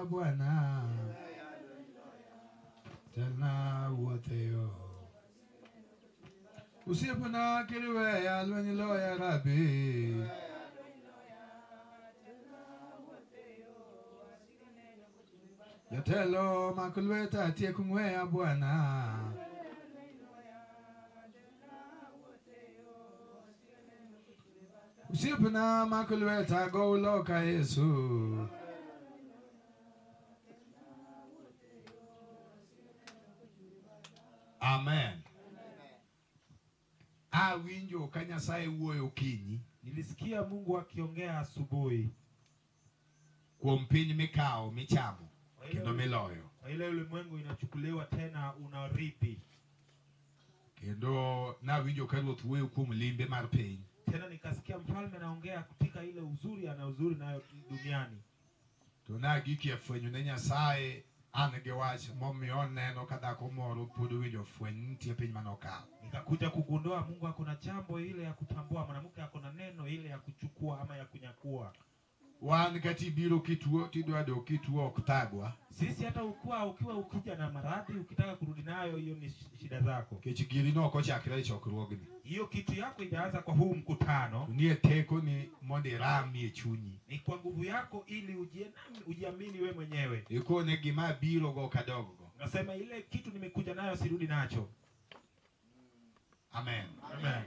Bwana. Telna wuothe yo. Osiepna kiriweya lweny loya rabi. Jatelo mak lweta tiek ng'weya Bwana. Osiepna mak lweta gow loka Yesu. Amen. Awinjo ka Nyasaye wuoyo okinyi Nilisikia Mungu akiongea asubuhi kuom piny mikawo michamo Kwa ile- kendo miloyo. kwa ile ulimwengu inachukuliwa tena unarithi. Kendo nawinjo ka Ruoth wuoyo kuom limbe mar piny. Tena nikasikia mfalme anaongea katika ile uzuri ana uzuri nayo duniani. To nagik e fwenyo ne Nyasaye an gi wach momiyo oneno ka dhako moro pod owinjo fweny ni nitie piny manokawo. Nikakuja kugundua Mungu ako na jambo ile ya kutambua, mwanamke ako na neno ile ya kuchukua ama ya kunyakua. Wan kata ibiro kituo tidwa dok kituo ok thagwa Sisi hata ukua ukiwa ukija na maradhi ukitaka kurudi nayo, hiyo ni shida zako. nikech giri no ok ochakre e chokruogni. Hiyo kitu yako ijaanza kwa huu mkutano, To nie tekoni mondo irami e chunyi. ni kwa nguvu yako ili ujiamini we mwenyewe. Ikone gima abirogo ok adoggo. Nasema ile kitu nimekuja nayo sirudi nacho. Amen. Amen.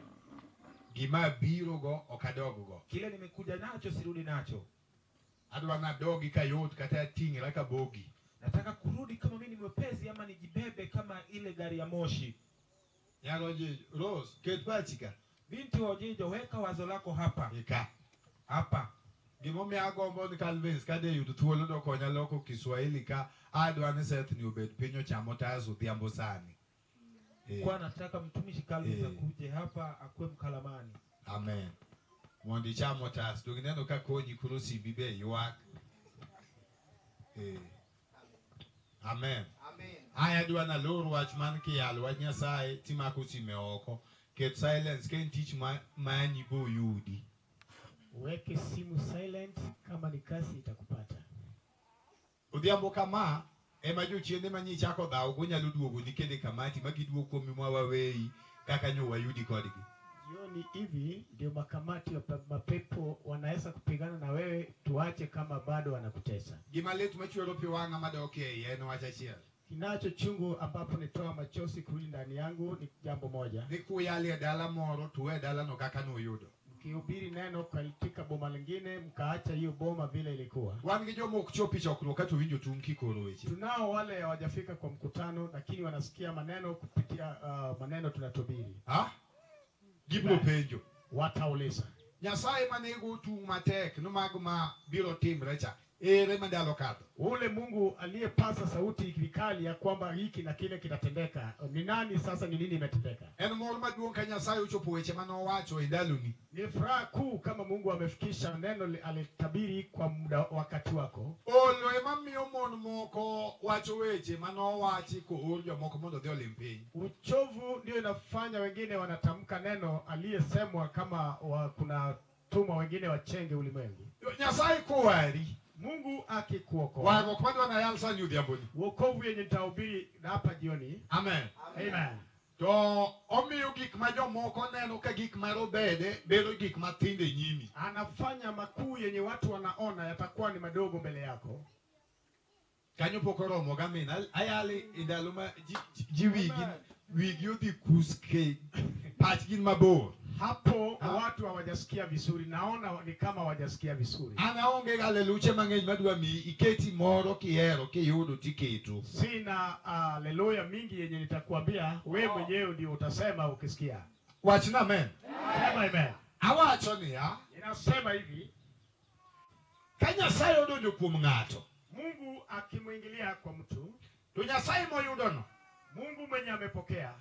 Gima abirogo ok adoggo. Kile nimekuja nacho sirudi nacho. Adwa nadogi kayot kata ating'ra kabogi. Nataka kurudi kama mimi ni mwepesi ama nijibebe kama ile gari ya moshi. Nyalo Rose, ket pachi ka. Binti wa Ojijo, weka wazo lako hapa Ika. hapa. Gimomiyo agombo ni Calvins ka de yud thuolo to konya loko Kiswahili ka adwa ni Seth ni obed piny ocham otas odhiambo sani. Eh, Kwa nataka mtumishi Calvin Eh. akuje hapa akuwe mkalamani. Amen. Mondo icham otas. Donge ineno ka konyi koro simbi be ywak. Eh. Amen. Aya adwa nalor wach man kiyalo wach Nyasaye timako sime oko. Ket silence ka en tich ma manyi boyudi. Uweke simu silent, kama ni kazi itakupata. Odhiambo kama ema jochiende manyichako dhaw go nyalo duogo ni kende kamati ma giduogo kuomi ma waweyi kaka nyo wayudi kodgi. Jioni hivi ndio makamati ya mapepo wanaweza kupigana na wewe, tuache kama bado wanakutesa. Gima lit machwero pi wang'a madok e iye en wach achiel. Kinacho chungu ambapo nitoa machozi kurudi ndani yangu ni jambo moja. Ni kuyali e dala moro to we dalano kaka nuyudo. Mkihubiri neno katika boma lingine, mkaacha hiyo boma vile ilikuwa. Wan gi joma ok chopi chokruok kata owinjo tung' kikoro weche. Tunao wale hawajafika kwa mkutano, lakini wanasikia maneno kupitia maneno tunatubiri. Ha? Gibiro penjo. Watauliza, Nyasaye manego tung' matek no mag ma biro timre cha. Ere mandalo kadho. ule Mungu aliyepasa sauti vikali ya kwamba hiki na kile kitatendeka, ni nani sasa? Ni nini imetendeka? En mor maduong' ka Nyasaye ochopo weche manowacho e ndaloni. Ni furaha kuu kama Mungu amefikisha neno alitabiri kwa muda wakati wako. Olo ema miyo mon moko wacho weche manowachi koor jomoko mondo odhi olim piny. Uchovu ndio inafanya wengine wanatamka neno aliyesemwa kama kuna tumwa wengine wachenge ulimwengu. Nyasaye kowari. Mungu akikuokoa. Warruok madwa nayal sani odhiamboni. Wokovu yenye nitahubiri hapa jioni. Amen. Amen. To omiyo gik ma jomoko neno ka gik marobede bedo gik matindo e nyimi. Anafanya makuu yenye watu wanaona yatakuwa ni madogo mbele yako. Kanyo pok oromo ga min. Ayali e ndalo ma ji wigi odhi kuske pachgi ni mabor. Hapo watu hawajasikia vizuri, naona ni kama hawajasikia vizuri. An aonge ga haleluya mang'eny madwa miyi, iketi moro kihero kiyudo tiketo. Sina haleluya mingi yenye nitakwambia, wewe mwenyewe ndio utasema ukisikia. Wachna amen. Sema amen. Awacho niya, Ninasema hivi, ka Nyasaye odonjo kuom ng'ato, Mungu akimwingilia kwa mtu, to Nyasaye moyudono Mungu mwenye amepokea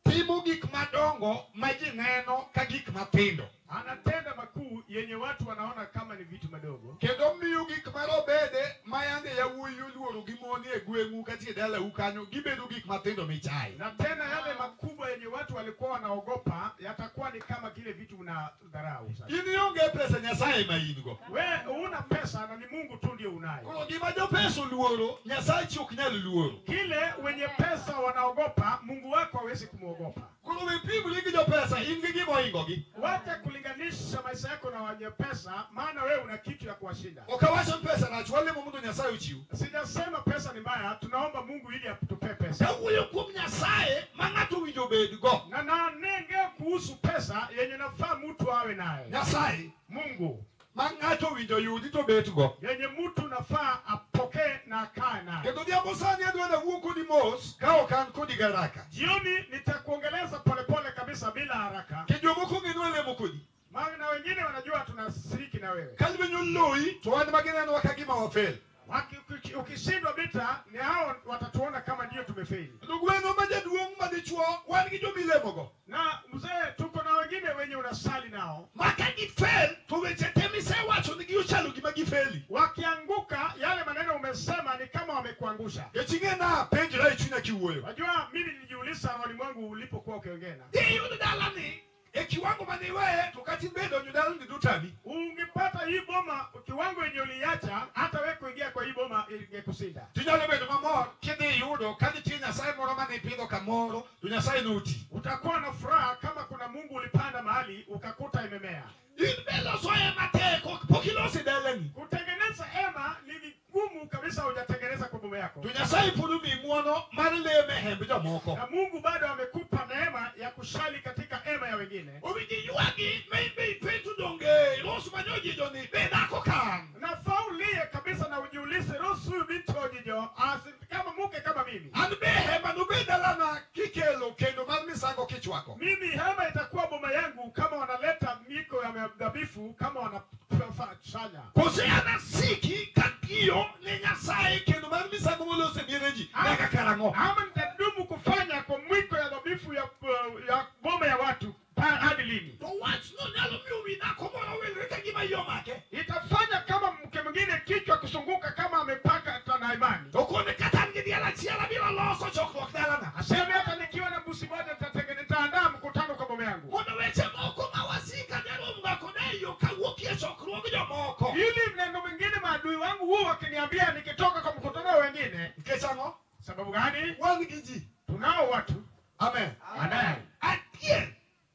timo gik madongo ma ji neno ka gik matindo. Anatenda makuu yenye watu wanaona kama ni vitu madogo. Kendo miyo gik marobede ma yande yawuoyi oluoro iluoro gi mon e gweng'u kata e dalau kanyo gibedo gik matindo michayo. Na tena yale makubwa yenye watu walikuwa wanaogopa yatakuwa ni kama kile vitu unadharau sasa. In ionge pesa Nyasaye ma in go. We una pesa na ni Mungu tu ndio unayo. Koro gima jopesa oluoro, Nyasachi ok nyal luoro. Kile wenye pesa wanaogopa, Mungu wako hawezi kumwogopa. Koro we pimri gi jopesa, in gi gima ohingogi. Wacha kulinganisha maisha yako na wenye pesa, maana wewe una kitu ya kuwashinda. Ok awacho ni pesa rach, walemo mondo Nyasaye ochiw. Sijasema pesa ni mbaya, tunaomba Mungu ili atupee pesa. Kawuoyo kuom Nyasaye ma ng'ato owinjo bedgo. Na nanenge kuhusu pesa yenye nafaa mtu awe naye. Nyasaye Mungu ma ng'ato owinjo yudi to betgo. yenye mtu nafaa apokee na akae naye. Kendo odhiambo sani adwa nawuo kodi mos ka ok an kodi garaka. Jioni nitakuongeleza polepole kabisa bila haraka, Ke jomoko ong'e ni walemo kodi. maana wengine wanajua tunashiriki na wewe. Ka lweny oloyi to wan ma ginenowa ka gima wafel. Ukishindwa vita, ni hao watatuona kama ndio tumefeli. To gweng'wa ma jaduong' ma dichuo wan gi jomilemogo. Na mzee, tuko na wengine wenye unasali nao, Ma ka gifel to weche te misewacho nigi ochalo gima gifeli. wakianguka yale maneno umesema ni kama wamekuangusha. Nikech ing'e na penjra e chunya kiwuoyo. Wajua, mimi nilijiuliza rohoni mwangu ulipokuwa ukiongea na Diyud dalani e kiwango mane iweye to kata ibedo donjo dalani dotami. ungepata hii boma kiwango yenye uliacha, hata wewe kuingia kwa hii boma ingekushinda. Tinyalo bedo mamor kidhi yudo ka nitie Nyasaye moro mane ipidho kamoro to Nyasaye noti. Utakuwa na furaha kama kuna Mungu ulipanda mahali ukakuta imemea. In be loso hema tek ok pok iloso e dalani. Kutengeneza hema ni vigumu kabisa, hujatengeneza kwa boma yako, To Nyasaye pod omiyi ng'uono mar lemo e hemb jomoko. na Mungu bado amekupa neema ya kushali katika hema ya wengine. Owinjo iywagi ma in be ipenjo donge Rose manyojijo ni be dhako kan. Nafaa ulie kabisa na ujiulize, Rose huyu binti ojijo kama mke kama mimi, An be hema nobed dalana kikelo kendo mar misango kichwako. mimi hema itakuwa boma yangu kama wanaleta miko ya dhabifu, kama wanafanya Kose an asiki katiyo ne Nyasaye kendo mar misango molos e miere ji nyaka karang'o? ama nitadumu kufanya kwa mwiko ya dhabifu ya boma ya watu hadi lini? To wachno nyalo miyo wi dhako moro wilre ka gima iye omake. Itafanya kama mke mwingine kichwa kusunguka kama amepaka na imani, To kone kata an gi diel achiel abiro loso chokruok dalana. aseme hata nikiwa na mbuzi moja nitaandaa mkutano kwa boma yangu, Mondo weche moko ma wasika nyalo koda e yo kawuok e chokruog jomoko. ili mneno mwingine maadui wangu huo wakiniambia nikitoka kwa mkutano wa wengine. Nikech ang'o? Sababu gani? Wan gi ji. Tunao watu. Amen. Amen. Adier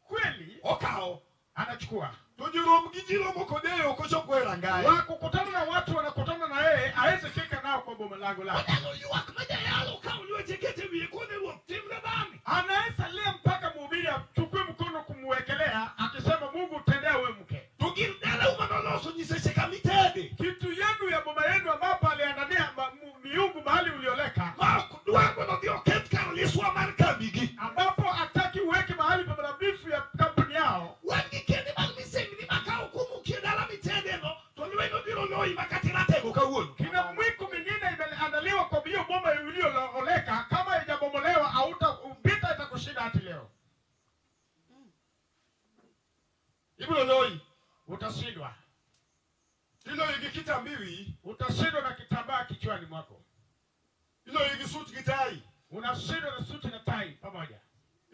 Kweli okawo. anachukua To jorom gi ji romo kode e yo kochopo e rangae. wakukutana na watu wanakutana na yeye, hawezi fika nao kwa boma lango lake. Onyalo ywak ma jayalo okawo lwete kete wiye kone ruoth timne dhami. Anaweza lia mpaka mhubiri achukue mkono kumwekelea akisema, Mungu tendea wewe mke. To gir dalau manoloso nyiseche kamitede. Kitu yenu ya boma yenu ambapo aliandalia miungu mahali ulioleka, Ma ok dwar mondo odhi oketh kar liswa mar kambigi. ambapo hataki uweke mahali pa madhabifu ya kampuni yao. Wan gi kende mag misengni ma ka ok omuki e dala mitedeno to lweny obiro loyi ma kata iratego kawuono. Kina mwiko mingine imeandaliwa kwa hiyo boma ulioleka, kama haijabomolewa hauta vita itakushinda hati leo, Ibiro loyi. utashindwa. Iloyi gi kitambi wiyi. Utashindwa na kitambaa kichwani mwako, Iloyi gi sut gi tai. unashindwa na suti na tai pamoja,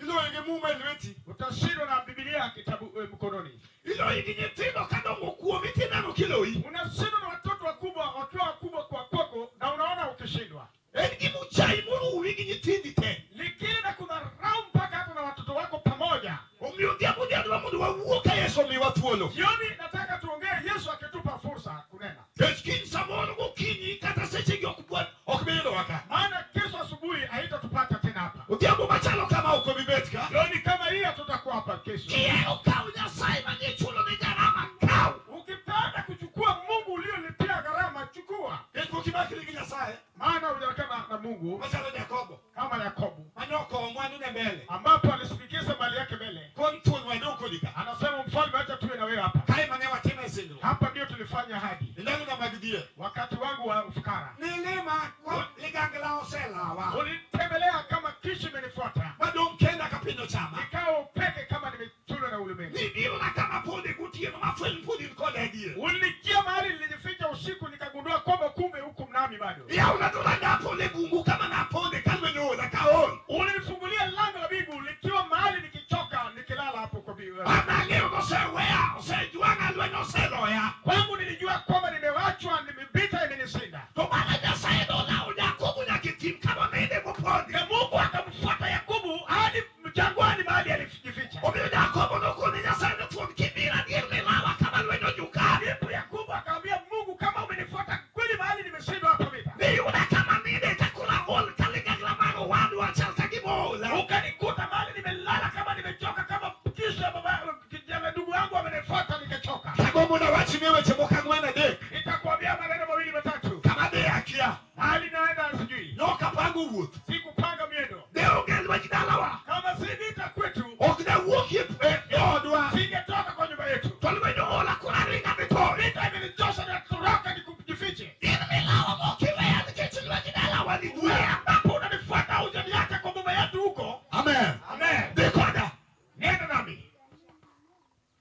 Iloyi gi muma e lweti. utashindwa na Biblia kitabu mkononi, Iloyi gi nyithindo kadongo kuomi tineno kiloyi. unashindwa na watoto wakubwa wakiwa wakubwa kwa kwako, na unaona ukishindwa. En gima ochayi moruwi gi nyithindi te. Likili na kudharau mpaka hata na watoto wako pamoja. Omiyo odhiambo ni adwa mondo wawuo ka Yesu omiwa thuolo. Jioni nataka tuongee Yesu akitupa fursa kunena, Nikech kiny samoro gokinyi kata sechegi ok bwan ok bi yudowa ka. maana kesho asubuhi haitatupata tena hapa. Odhiambo machalo kama ok obi bet ka. Jioni kama hii hatutakuwa hapa kesho. Kihero kawo Nyasaye mane chulo ne garama kaw. Ukitaka kuchukua Mungu uliolipia gharama, chukua, Nikech pok imakri gi Nyasaye maana hujaonekana na Mungu machalo Jakobo kama Yakobo mane okowo mwandune mbele. ambapo alisindikiza mali yake mbele. Kon thuon wadong' kodi ka. Anasema mfalme, acha tuwe na wewe hapa. Kae mane watime singruok. Hapa ndio tulifanya ahadi E ndalona mag dhier. wakati wangu wa ufukara. Nilima ko ligangla oselawa. Ulinitembelea kama kishi imenifuata, Madong' kenda ka piny ochama. nikawa upeke kama nimechulwa na ulimwengu. Nibirona kama pode gotieno mafweny pod in koda adier. Ulinijia mahali nilijificha usiku, nikagundua kwamba kumbe huku mnami. nami bado. Yawna dhoranga polo e bungu kama naponde ka lweny oola ka aol. Ulinifungulia lango la mbingu likiwa mahali nikichoka, nikilala hapo kwa mbingu. An ang'eyo noseweya, osejwang'a, lweny oseloya. Kwangu nilijua kwamba nimewachwa, vita imenishinda. To mana Nyasaye nolawo Jakobo nyaka e thim kama ninde mopondi. Na Mungu akamfuata Yakobo hadi jangwani mahali alijificha. Omiyo Jakobo nokone Nyasaye ni thuon kibiro adier milawa kama lweny ojuka. Ndipo Yakobo akamwambia Mungu, kama umenifuata kweli mahali nimeshindwa hapo vita, Miyuda kama ninde takula ol kaligagla mar owadwa chal ka gima oola. ukanikuta mahali nimelala kama nimechoka, kama kisha baba kijana ndugu yangu amenifuata nikachoka. Tagombo nawachni weche moko ang'wen adek. Nitakuambia maneno mawili matatu. Kama dhi akia. Mahali naenda sijui, Nokapango wuoth. sikupanga miendo. Ne onge lweny dalawa. Kama si vita kwetu, Ok nawuoki e odwa. singetoka kwa nyumba yetu. To lweny oola koro aringa dhi tony. Vita imenichosha, natoroka nikujifiche. In milawa mokiweya nikech lweny dalawa ni Wewe dwe. ambapo unanifuata hujaniacha kwa boma yetu huko. Amen. Amen. Dhi koda. Nenda nami.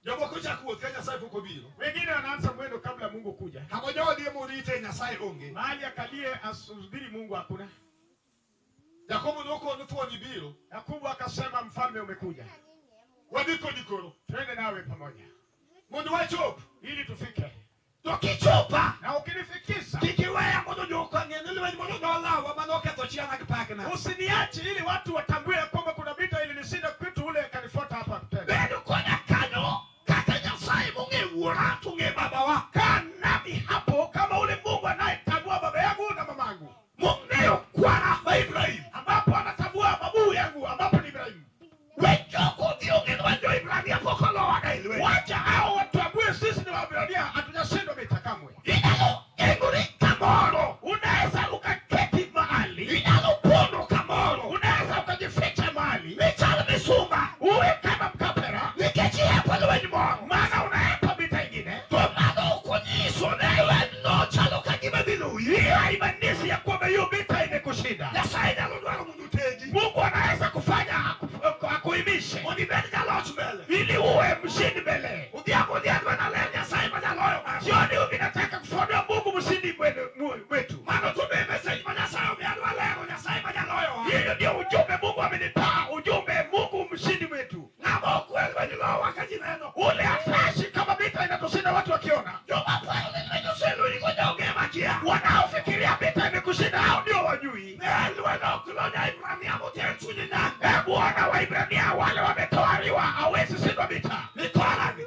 Jomoko chako wuoth ka Nyasaye pok obiro. Wengine wanaanza mwendo kabla Mungu kuja. Kama joodhi emorite Nyasaye onge. Mahali akalie asubiri Mungu hakuna. Jakobo nokone thuon ibiro. Yakobo akasema mfalme umekuja, Wadhi kodi koro. twende nawe pamoja Mondo wachop. ili tufike, To kichopa. na ukinifikisha Kik iweya mondo jok ong'e ni lweny moro nolawa manoketho chiana gi pakna. usiniache ili watu watambue ya kwamba kuna vita ilinishinda kwetu, ule akanifuata hapa tena. Bedo koda kanyo kaka Nyasaye mong'e wuora to ong'e babawa. Kaa nami hapo kama ule Mungu anayetambua baba yangu na mamangu, Mong'eyo kwara ma Ibrahim. ambapo anatambua babu yangu ambapo ni Ibrahimu. We jok odhi ong'e ni wan jo-Ibrania pok olowaga e lweny. Wacha hao watambue sisi ni Waebrania, hatujashindwa vita kamwe. Inyalo geng'ori kamoro. Unaweza ukaketi mahali, Inyalo pondo kamoro. unaweza ukajificha mahali, Michal misumba. uwe kama mkapera, Nikech ihepo lweny moro. maana unaepa vita ingine. To mano ok onyiso ni lwenyno chalo ka gima dhi loyi. Hiyo haimaanishi ya kwamba hiyo vita imekushinda. Nyasaye nyalo dwaro mondo otegi. Mungu anaweza kufanya akuimishe Mondo ibed jaloch mbele. ili uwe mshindi mbele. Odhiambo odhiambo naler Nyasaye ma jaloyo ng'ato. Jioni hivi nataka kufuanua Mungu mshindi wetu. Mano to be message ma Nyasaye omiya adwa lero Nyasaye ma jaloyowa. Hiyo ndio ujumbe Mungu amenipa, ujumbe Mungu mshindi wetu. Ng'ama ok we lweny lowa ka ji neno. Ule atashi kama vita inatushinda watu wakiona. Joma paro ni lweny oseloyi go joge makia. Wanaofikiria vita imekushinda hao ndio wajui. Ne lweny ok lo ja-Ibrania moter chunye nyangu. E Bwana, Waibrania wale wametohariwa hawezi shindwa vita. Mikorani.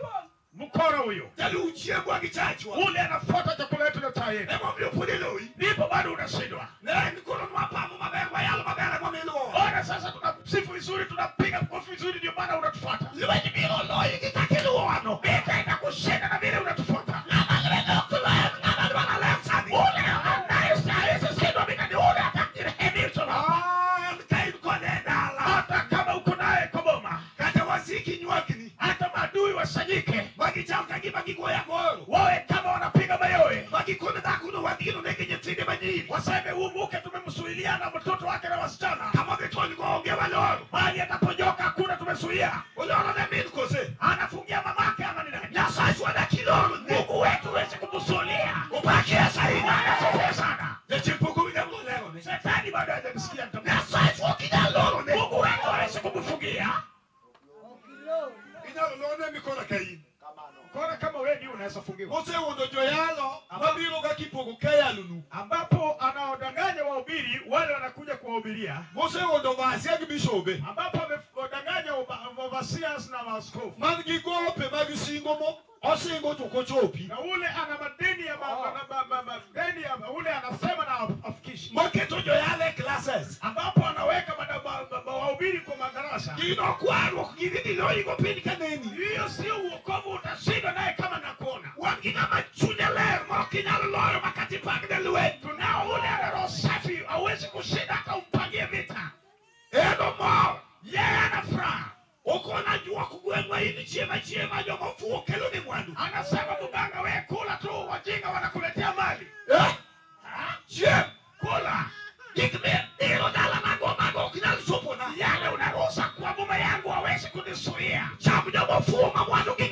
Mkora huyo Jaluw chiembwa gi chachwa. ule anafuata chakula yetu na chai yetu, Emomiyo pod iloyi. ndipo bado unashindwa. Ne en koro nwapamo maber wayalo maber emomiyo iluwowa. Ona sasa, tunamsifu vizuri, tunapiga makofi vizuri, ndio maana unatufuata. Lweny biro loyi gi kaka iluwowano. Vita inakushinda na vile unatufuata. Ng'ama lweny ok loyo en ng'ama dwaro ler sani. Ule anayestahili shindwa vita ni ule atakayehimizwa. Ah, en ka in kode e dala. Hata kama uko naye kwa boma, Kata wasiki nywakni. hata maadui wasanyike, Magichal ka gima gigoyo agoro. wawe kama wanapiga mayowe, Magikone dhakono wadhino negi nyithinde manyiri. waseme huu mke tumemsuilia na mtoto wake na wasichana, Kama gitonygo onge waloro. mahali ataponyoka hakuna tumezuia. Oloro ne min kose. Anafungia mamake ama ni nani? Nyasachwa dak iloro ne. Mungu wetu huwezi kumsuilia. Opakie ahinya. Bwana asifiwe sana. Jachien pok owinjo ang'o lero ne. Shetani bado hajamsikia mtu. Nyasachwa ok inyal loro ne. Mungu wetu hawezi kumfungia. Inyalo lorne mikora ka in. Kora kama wewe ndio unaweza fungiwa, Osewuondo joyalo mabiro ga kipogo ka yalonu. ambapo anaodanganya wahubiri wale wanakuja kuwahubiria, Mosewuondo vasia gi bishobe. ambapo amewadanganya overseers na maaskofu, Man gi gope mag singo mo osingo to ok ochopi. na ule ana madeni ya madeni ya ule anasema na afikishi, Moketo joyalo e classes. ambapo anaweka wahubiri kwa madarasa. Gino kwaruok gidhi giloyigo piny ka neni. Hiyo sio uokovu, utashindwa naye kama nakuona. Wan gi ng'ama chunye ler ma ok inyal loyo makata ipangne lweny. Tunao ule ana roho safi, hawezi kushinda hata umpangie vita. En omor. Yeye ana furaha, Okona juok gweng'wa in chiema chiema joma ofuwo kelo ni mwandu. anasema mganga, we kula tu, wajinga wanakuletea mali. Eh? Chiem. Kula Gik midiro dala mago mago ok nyal chopona. yale unaruhusa kwa boma yangu, hawezi kunizuia. Cham joma ofuwo ma mwandu gi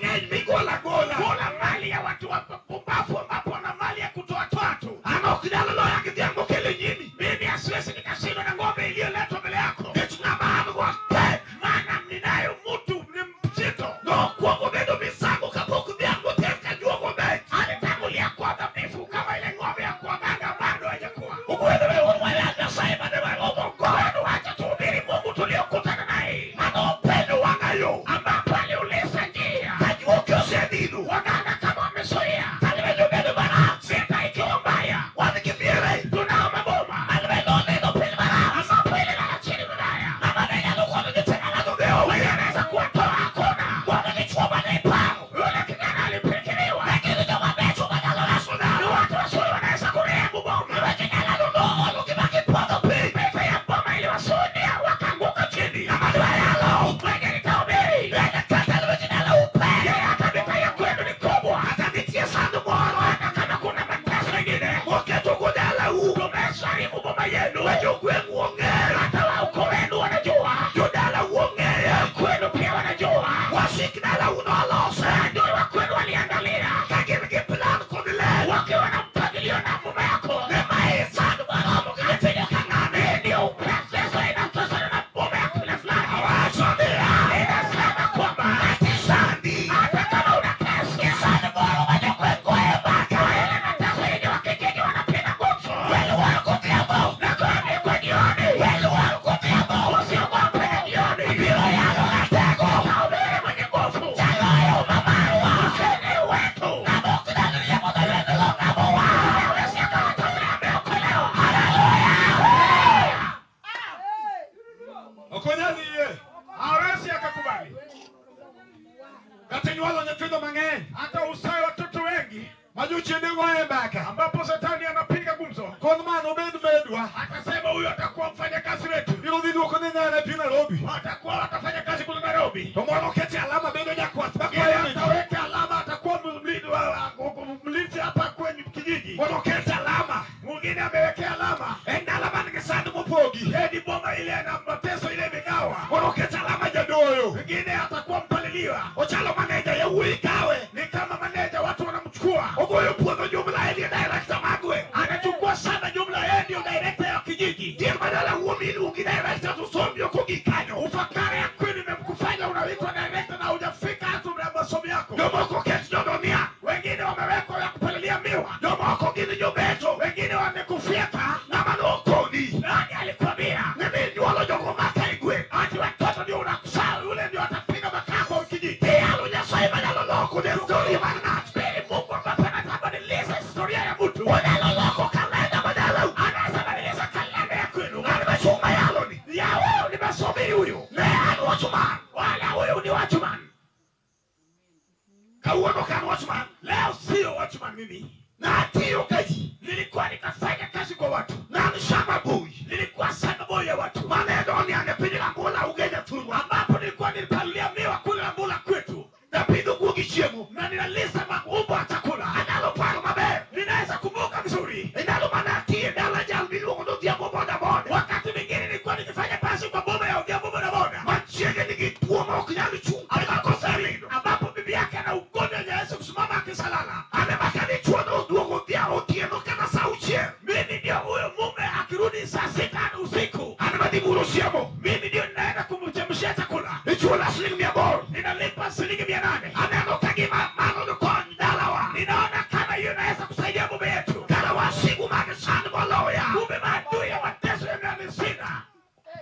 Wanaharibu boma yenu. Jogweng'u ong'eyo. Hata wa ukoo wenu wanajua. Jodala ong'eyo. Kwenu pia wanajua. Wasik dalau nolose. Adui wa kwenu waliandalia. Ka gin gi plan kod le. Wakiwa na mpangilio na mume yako. Ne mae sand maromo gi ka ng'ane. Ndio upelezo inatosana na mume yako yule fulani. Awacho niya. Inasema kwamba ati sandi. Hata kama una kesi. Sand moro ma jogweng' goyo mbaka. Ile mateso yenye wakijiji wanapiga gumzo. Welu godhiambo. Na kwa jioni. Welu godhiambo. Usiogope jioni. Biro yalo ratego. Tahubiri mwenye nguvu. Jaloyo mamarwa. Ushindi wetu. Ng'amo ok nyal riembo jolweny go ng'amo wa. Hawezi akawata yule ameokolewa. Haleluya. Ok onyal yie. Hawezi akakubali. Kata inywolo nyithindo mang'eny. Hata uzae watoto wengi, Ma jochiende goye mbaka. ambapo shetani anapiga gumzo, Kon mano bed medwa. akasema huyu atakuwa mfanyakazi wetu, Biro dhi duoko ne nyare pi Nairobi. watakuwa watafanya kazi kule Nairobi. To moro kete alama bedo jakwath Yeye makwayo ji. ataweka alama, atakuwa mlinzi hapa kwenye kijiji. Moro kete alama. Mwingine amewekea alama, En dala man gi sand mopogi. yeye ni boma ile na mateso ile imegawa. Moro kete alama jadoyo. Mwingine atakuwa mpaliliwa, Ochalo maneja yawuoyi kawe. ni kama maneja, watu wanamchukua, Ogoyo puodho jumla en e director mar gweng'. anachukua sana jumla, yeye ndio director ya kijiji. Dier madala wuo miluongi director to sombi ok ogik kanyo. Ufakara ya kwenu imemkufanya unaitwa director na hujafika hata na masomo yako. Jomoko ket jodonia. Wengine wamewekwa ya kupalilia miwa, Jomoko gin jobeto. wengine wamekufyeka. Ng'ama nokoni. Nani alikwambia Ni minyuolo jogo maka e gweng'. ati watoto ndio unakusaa? Yule ndio atapiga makaa kwa kijiji. Tiyalo Nyasaye manyalo loko desturi mar ng'ato. Mbele Mungu ambapo anabadilisha historia ya mtu, Onyalo loko kalenda madalau. anaweza badilisha kalenda ya kwenu. Ng'at machunga yaloni. Ya wewe ni masomiri huyu, Ne an watchman. wala huyu ni watchman. Kawuono ok an watchman. Leo sio watchman mimi, Natiyo ka ji. nilikuwa nikafanya kazi kwa watu, Ne an shamba boy. nilikuwa shamba boy ya watu, Mane doniang' e piny Rambula Ugenya thurwa. ambapo nilikuwa nilipalilia miwa kule Rambula kwetu, Napidho guogi chiemo. na ninalisa maumbo ya chakula. Anyalo paro maber. Ninaweza kumbuka vizuri, E ndalo mane atiyo e dala jal miluongo ni Odhiambo boda boda. wakati mwingine nilikuwa nikifanya kazi kwa boma ya Odhiambo bodaboda, Ma chiege nigi tuo ma ok nyal chung' kata kosenindo. ambapo bibi yake ana ugonjwa hajaweza kusimama akisalala. An ema ka dichuo noduogo otieno kata sa auchiel. Mimi ndio huyo mume akirudi saa 6 usiku, An ema dhi buro chiemo. mimi ndio ninaenda kumchemshia chakula, Ichula siling 800. ninalipa shilingi 800. Aneno ka gima mano dikony dalawa. Ninaona kama hiyo inaweza kusaidia mume yetu. Kara wasigu mag sand moloya. Kumbe maadui ya mateso yamenishinda,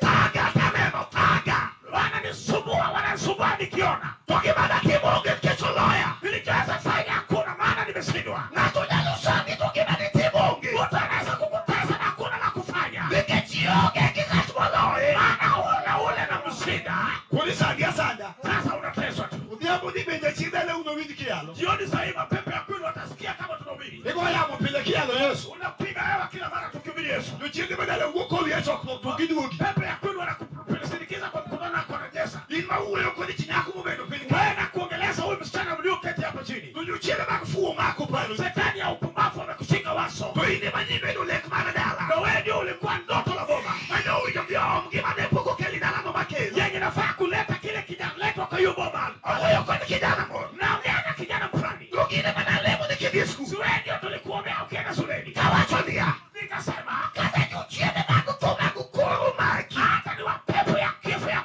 Thaga taneno thaga. wananisumbua, wananisumbua nikiona To gima datimo onge nikech oloya. nilichoweza fanya hakuna, maana nimeshindwa. Ng'ato nyalo sandi to gima ditimo onge. Mtu anaweza kukutesa na hakuna la kufanya, Nikech ionge gi ng'at moloye. maana huna ule na mshinda. Koro isandi asanda. Sasa unateswa tu. Odhiambo ni be jachien dalau nowinj kiyalo. Jioni saa hii mapepo ya kwenu watasikia kama tunahubiri. Igo yamo pile kiyalo Yesu. Unapiga hewa kila mara tukihubiri Yesu. Jochiende ma dalau wuok kowi e chokruok to giduogi. Pepo ya kwenu wanakusindikiza kwa mkutano wako wanajesa. In ma wuoyo kod chi nyako mobedo piny ka. Wewe na kuongeleza huyu msichana mlioketi hapa chini. To jochiende mag fuwo mako paro. Shetani ya upumbavu amekushika waso. To in ema nibedo lek mar dala. Na wewe ndio ulikuwa ndoto la boma. Mane owinjo gi om gima ne pok okeli dalano makelo. Yenye nafaa kuleta kile kijaletwa kwa hiyo boma. Owuoyo kod kijana moro. Naongea na kijana fulani. To gin ema nalemo ni kidhi e skul. Si wewe ndio tulikuombea ukienda shuleni. Kawacho niya. Nikasema Kata jochiende mag tho mag koro maki. hata ni wapepo ya kifo ya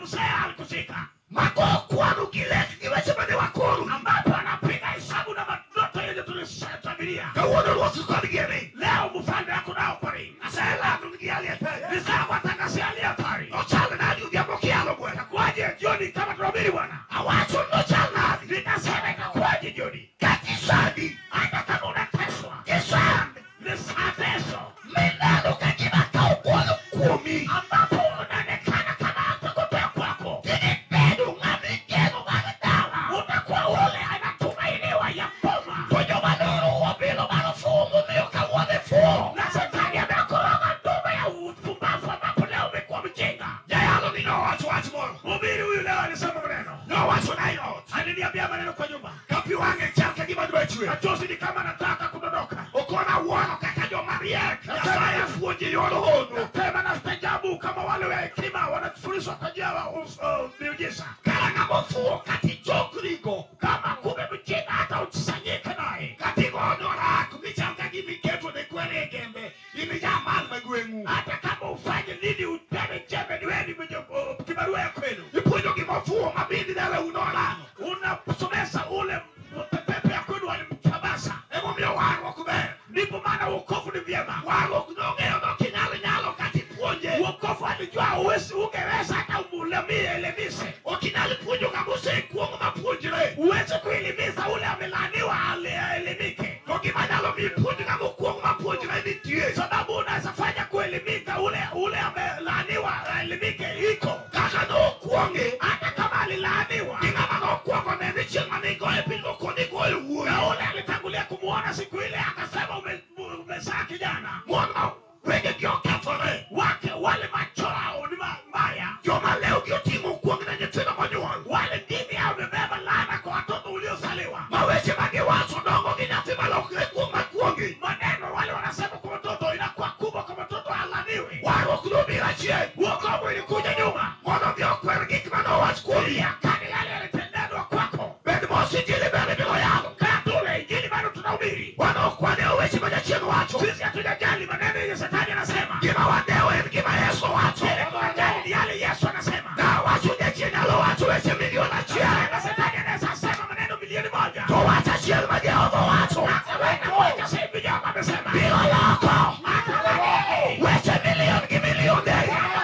mzee alikushika. Mago kwano gi lek gi weche mane wakoro. Ambapo anapiga hesabu na mandoto yenye tulishabiria. Kawuono ruoth kod gi e ring. Leo puonje yor hono. Tena nastaajabu kama wale wa hekima wanafundishwa kwa njia ya miujiza. Kara ng'ama ofuwo kata ichokrigo. Kama kumbe mjinga hata usisanyike naye. Kata igono orako michal ka gima iketo ne kwere e gembe in jamal ma gweng'u. Hata kama ufanye nini upeme jembe ni wewe ni mwenye kibarua ya kwenu. Ipuonjo gima ofuwo ma bindi dalau norang'o. Unasomesa ule pepe ya kwenu walimtabasa. Emomiyo warruok ber. Ndipo maana wokovu ni vyema. Warruok nong'eyo nokinyal nyalo kata ipuonje. Wokovu alijua uwezi ungeweza hata umulemie elimise. Ok inyal puonjo ng'ama osekuong'o ma puonjre. Uweze kuelimiza ule amelaaniwa alielimike. To gima nyalo miyo ipuonj ng'ama okuong' ma puonjre nitie. Sababu unaweza fanya kuelimika ule amelaaniwa aelimike iko. Kaka nokuong'e Hata kama alilaaniwa gi ng'ama nokuongo nene chieng' mane igoye piny mokoni igoyo wuoyi. Na ule alitangulia kumuona siku ile akasema umezaa kijana. Mon ma wengegi okethore. Wake wale macho yao ni mabaya. Joma lewgi oting'o kuong' ne nyithindo monyuol. Wale ndimi yao imebeba laana kwa watoto uliozaliwa. Ma weche ma giwacho dongo gi nyathi malokre kuong' ma kuong'i. Maneno wale wanasema kwa mtoto inakuwa kubwa kwa mtoto alaniwe. Warruok nobiro achien. Wokovu ilikuja nyuma. Mondo odhi okwer gik manowach kuomi. Yakani yale yalitendwa kwako. Bed mos injili ber ibiro yalo. Kaa tule injili bado tunahubiri. Wan ok wadewo weche ma jachien wacho. Sisi hatujajali maneno yenye shetani anasema. Gima wadewo en gima Yesu wacho. Kile tunajali ni yale Yesu anasema. Na wacho jachien nyalo wacho weche milion achiel. Na shetani anaweza sema maneno 1,000,000. To wach achiel ma Jehova wacho. Hata wewe moja si Jehova amesema. Biro loko. Hata wewe. Weche milion gi milionde.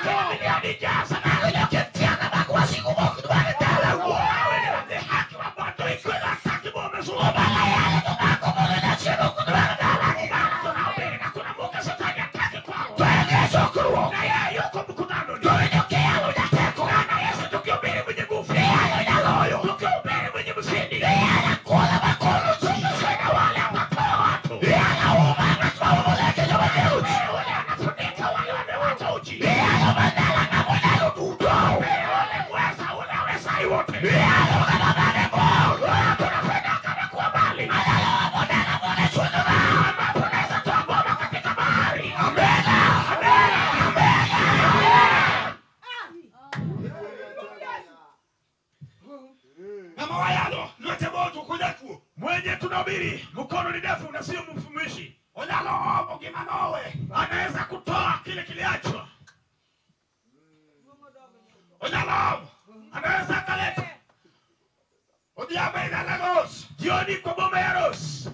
Kila milioni jaza. Awinjo kitiana mag wasigu mok dwar dalau. Wewe ni wadhihaki wa moto ikiwa hataki mume. Obala yalo to dhako mondo jachien ok dwar dalagi. Tunahubiri na kuna Mungu shetani hataki kwao. To en e chokruok. Na yeye yuko mkutano. To winjo kiyalo jateko. Na Yesu tukihubiri mwenye nguvu. Iyalo jaloyo. Tukihubiri mwenye mshindi. Iyalo akola makolo ji. Tukisema wale atatoa watu. Iyalo uma ng'at ma umo leke joma nie uchi. Ule anafunika wale wamewacha uchi. Iyalo mandala ng'ama onyalo duto. Ule mweza ule awezai wote. Iyalo ng'ama bade bor. Tunafanya kama kuwa mbali. Anyalo omo dala mondo e chuny nam. Ambapo unaweza toa ngoma katika bahari. Amena. Amena. Ng'ama wayalo lwete both ok ojakuo. Mwenye tunahubiri mkono ni ndefu na sio mfumishi. Onyalo omo gima nowe. Anaweza kutoa kile kiliachwa. Onyalo omo. Anaweza akaleta. Odhiambo e dala Rose. Jioni kwa boma ya Rose.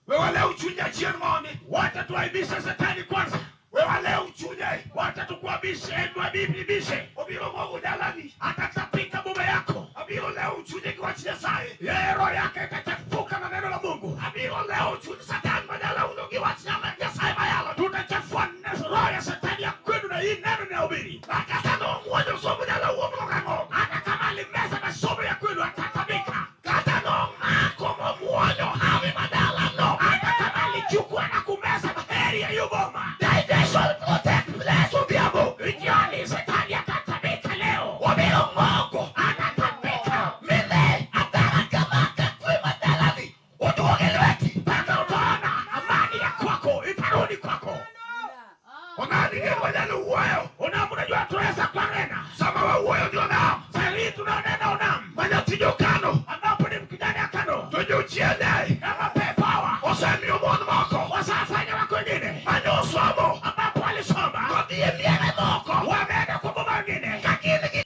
We walew chuny jachien mondi. Wacha tuaibishe shetani kwanza. We walew chunye. Wacha tukuabishe, tuaibishe. Obiro ng'ogo dalani. Atatapika boma yako. Abiro lewo chunye gi wach Nyasaye. Yeye roho yake itachafuka na neno la Mungu. Abiro lewo chuny Satan madalauno gi wach Nyasaye mayalo. Tutachafua roho ya shetani ya kwenu na hii neno ninahubiri. Kata nomuonyo somo dalau obiro gang'o. Hata kama alimeza masomo ya kwenu atatabika. Kata nomako momuonyo hawi madalano. Hata kama alichukua na kumeza heri ya hiyo boma. Diversion protect place odhiambo. Jioni shetani atatabika leo. Obiro ng'ogo. Atatabika. Mine adara kamaka kwe madalani. Oduogo e lweti. Mpaka utaona amani ya kwako itarudi kwako. Onani gin wanyalo wuoyo. Unam, unajua tunaweza kunena. Sama wawuoyo gi onam. Sasa hii tunanena onam. Manyathi jokano. Ambapo ni mkijana ya Kano. To jochiende. Kama pepo hawa. Osemiyo mon moko. Wasafanya wako wengine. Mane osomo. Ambapo walisoma. Kodhi e miere moko. Wameenda kwa boma wengine. Ka gin gi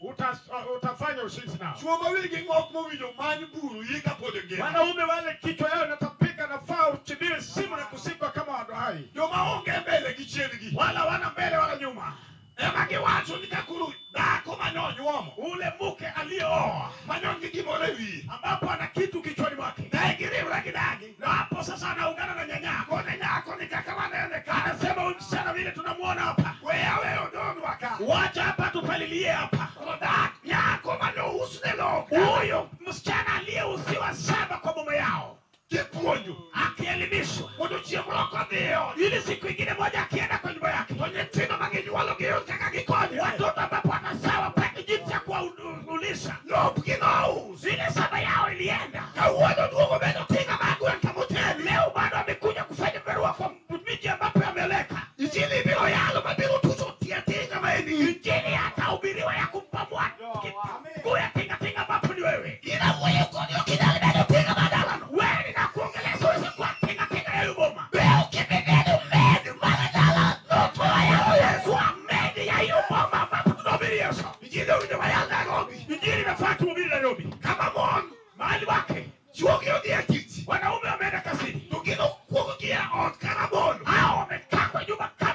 Utafanya ushindi nao. Chwo ma wigi ng'ok mowinjo many buru yika pod ngima. Wanaume wale kichwa yao inatapika nafaa uchimbiwe simu na kusikwa kama watu hai. Joma onge mbele gi chien gi. Wala wana mbele wala nyuma. Ema giwacho ni kakuru dhako manyonyuomo. Ule mke aliyeoa Manyon gi gimoro e wiye. ambapo ana kitu kichwani mwake. Ne giriwre gi dagi. Na hapo sasa anaungana na nyanya. Kone nyako ni kaka wanene ka. Anasema huyu msichana vile tunamuona hapa. Weya weyo donwa ka. Wacha hapa tupalilie hapa. To dak nyako manousne lok. Huyo msichana aliyeuziwa shamba kwa boma yao Kipuonjo. akielimishwa Mondo chieng' moro kodhiyo. ili siku ingine moja akienda kwa nyumba yake To nyithindo ma ginyuolo giyud kaka gikonyre. watoto ambapo watazaa wapate jinsi ya kuwaulisha. Lopgi nous. Ile shamba yao ilienda. Kawuono duogo bedo tinga mar gweng' kamoteli. Leo bado amekuja kufanya barua kwa miji ambapo ameleka. Injili ibiro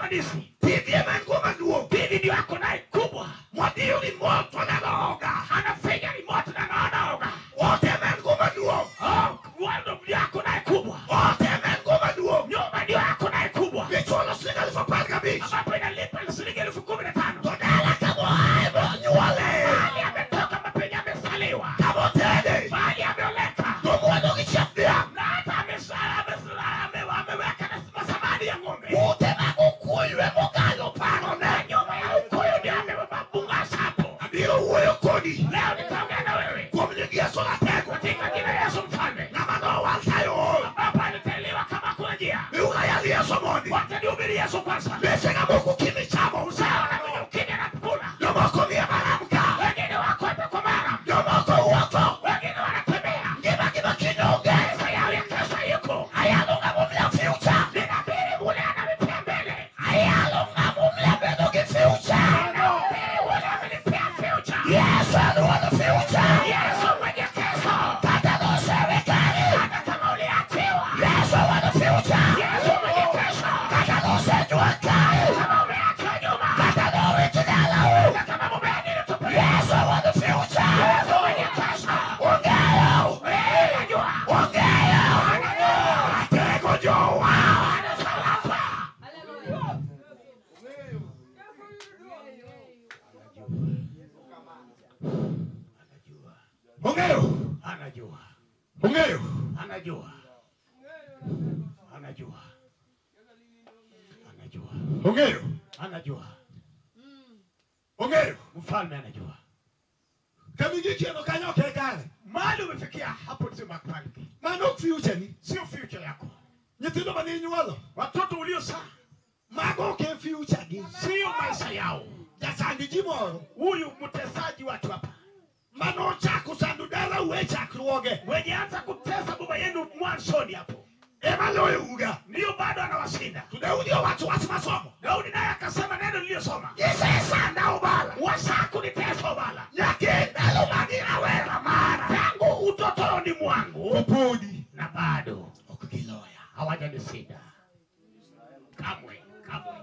ndizi. TV ema en go maduong'. TV ndio ako naye kubwa. Modiyo remote to neno oga. Anafinya remote na anaona oga. Ot ema en go maduong'. Oh, wardrobe ndio ako naye kubwa. Ot ema en go maduong'. Nyumba ndio ako naye kubwa. Michulo siling 15,000. Ambapo inalipa shilingi 15,000. To dala kamoae monyuole. Mahali ametoka mapenye amesaliwa. Kamotede. Mahali ameoleka. To mwandu gi chieth dhiang'. Na hata ameweka na masamadi ya ng'ombe. Ute mag okuyu emokalo parone. Nyumba ya ukuyu ndio amebungasha hapo. Abiro wuoyo kodi. Leo nitaongea na wewe Kuom nying Yesu ratego. katika jina la Yesu mfalme, Ng'ama nowal kayo ol. ambapo aliteuliwa kama kuna njia. Miuga yal Yesu mondi. Wacha nihubiri Yesu kwanza. Bese ng'amoko kimi chamo. Sawa na mwenye ukimya na kula. Jomoko nie maram ka. Wengine wako hapa kwa mara, Jomoko wuotho. wengine wanatembea. Ngima gi makiny onge. Pesa yao ya kesho iko. Ayalo ng'ama omiya future. Ninahubiri ule ananipea mbele. Ayalo ng'ama omiya bedo gi future. Ninahubiri ule amenipea future. Yesu en wuon future. Yesu mwenye kesho. Kata nosewe kari. Hata kama uliachiwa. Yesu wuon future. Yesu mwenye kesho. Kata nosenyuol kari. Kama umeachwa nyuma. Kata nowit dalau. Hata kama mume alitupilia. Yesu wuon future. Yesu mwenye kesho. Ong'eyo. Eh, najua. Ong'eyo. Atego jowa. Anasalapa. Ong'eyo. Anajua. Ong'eyo. Anajua. Anajua. Anajua. Ong'eyo. Anajua. Ong'eyo. Mfalme anajua. Kamigikieno kanyo ok e kare. Mahali umefikia hapo sio mahali. Mano ok future ni. Sio future yako. Nyithindo mane inyuolo. Watoto uliozaa Mago ok e future gi. sio maisha yao. Jasand ji moro. Huyu mtesaji watu hapa Manochako sando dalau e chakruoge. wenye anza kutesa baba yenu mwanzoni hapo Ema loyo uga. ndio bado anawashinda. To Daudi owacho wach masomo. Daudi naye akasema neno niliyosoma, Gisesanda obala. washakunitesa obala Nyaka e ndalo magi rawera mara. tangu utotoni mwangu To podi. na bado Ok giloya. hawajanishinda kamwe, kamwe,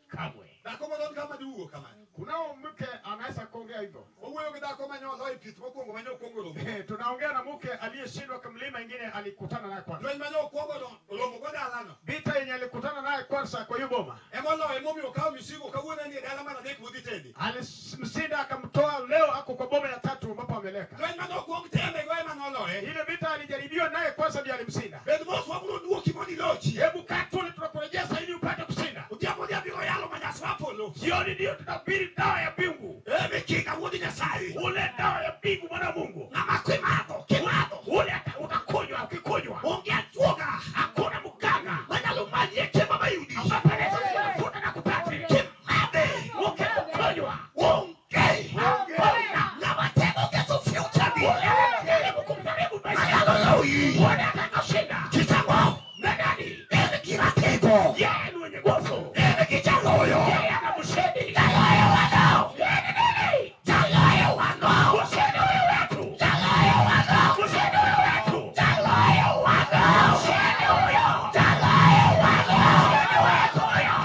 kamwe. Dhako moro kama diwuo kamano. Kunao mke anaweza kuongea hivyo. Owuoyo gi dhako manyolo e pith mokwongo mane okwongo romo. Tunaongea na mke aliyeshindwa kumlima ingine alikutana naye kwanza. Lweny mane okwongo romo go dalano. Vita yenye alikutana naye kwanza kwa hiyo boma. Emoloyo emomiyo okawo misigo kawuono en e dala mar adek modhi tede. Alimshinda akamtoa, leo ako kwa boma ya tatu ambapo ameleka. Lweny mane okwong teme go ema noloye. Ile vita alijaribiwa naye kwanza ndiye alimshinda. Bed mos wabiro duoki mondo ilochi. Hebu kaa tuli, tunakurejesha ili upate kushinda. Odhiambo ni abiro yalo manyas mar polo. Jioni ndio tunahubiri dawa ya mbingu, Emikinga wuod Nyasaye. ule dawa ya mbingu mwana wa Mungu, Ng'ama kimadho kimadho. ule utakunywa, ukikunywa Onge ajuoga hakuna mganga manyalo manyi e kema mayudi. ambapo anaweza kutafuta na kupate. Kimadhe. Ukikunywa Onge. hakuna Ng'ama temo ketho future ni. ule anajaribu kumjaribu maisha yako, Manyalo loyi. ule atakashinda. Kitango. Na nani? En gi ratego. Yeye ni mwenye nguvu, En gi jaloyo. yeye ana mshindi. Jaloyo wano. Yeye ni nani? Jaloyo wano. Mshindi huyu wetu, Jaloyo wano. mshindi huyu wetu, Jaloyo wano. mshindi huyo, Jaloyo wano. mshindi wetu huyo,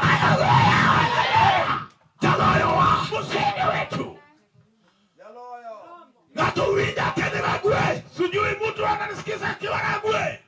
Jaloyo wa. mshindi wetu. Ng'ato winja kende ragwe. Sijui mtu ananisikiza akiwa Ragwe,